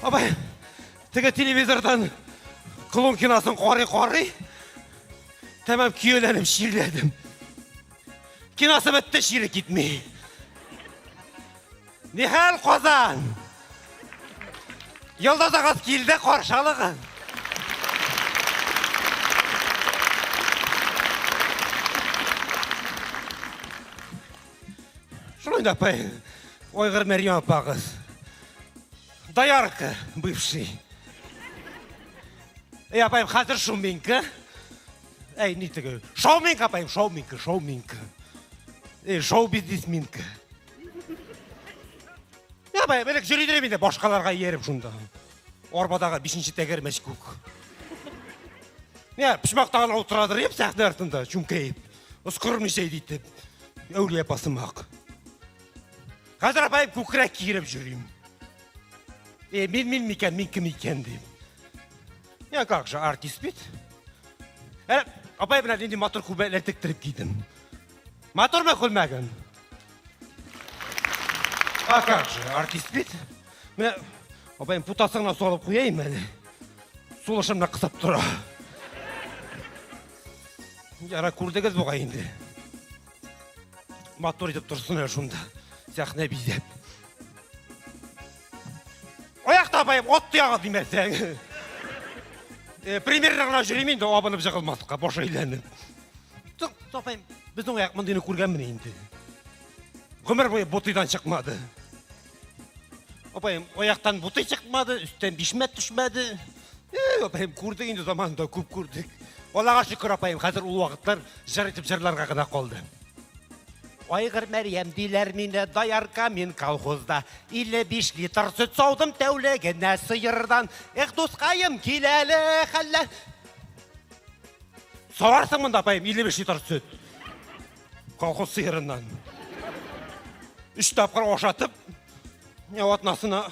Апай, теге телевизордан клон киносын карый-карый, тәмам көяләнеп чирләдем. Киносы бетте, чире китми. Нихәл, Казан? Йолдыз агас килде, каршы алыгыз. Шулай да, апай, Айгыр Мәрьям апагыз. Доярка бывший. Эй, апаем, хәзер шуминка. Әй, ни теге? Шоуминка, апаем, шоуминка, шоуминка. Эй, шоу-бизнесминка. Я, апаем, элек йөри идем инде башкаларга ияреп шунда. Арбадагы бишенче тәгәрмәч күк. Я, почмакта гына утырадыр идем сәхнә артында, чүнкәеп. Оскырмыйча итеп. Әүлия апасымак. Хәзер апаем күкрәк киереп йөрим. Э, мин мин микән, мин кем икән дим. Я как же, артист бит. Ә, апай белән нинди матур күлмәкләр тектереп кидем. Матурмы күлмәгем? А как же, артист бит. Менә апаем путасыңа салып куяйм әле. Сулышымны кысып тора. Яра күрдегез бугай инде. Матур итеп торсын әле шунда. Сәхнә бизәп. Аяк табаем, ат тоягы димәсәң. Э, примерно гына йөрим инде, абынып жыгылмаска, баш әйләнеп. Соң, апаем, безнең аяк мондыйны күргәнмени инде? Гомер буе бутыйдан чыкмады. Апаем, аяктан бутый чыкмады, өстән бишмәт төшмәде. Э, апаем, күрдек инде заманында, күп күрдек. Аллага шөкер, апаем, хәзер ул вакытлар җыр итеп җырларга гына калды. Айгыр Мәрьям диләр мине, доярка мин колхозда. 55 литр сөт саудым тәүлегенә сыердан. Эх, дускаем, кил әле, хәлләр. Саварсың монда, апаем, 55 литр сөт. Колхоз сыерыннан. Өч тапкыр ашатып, атнасына.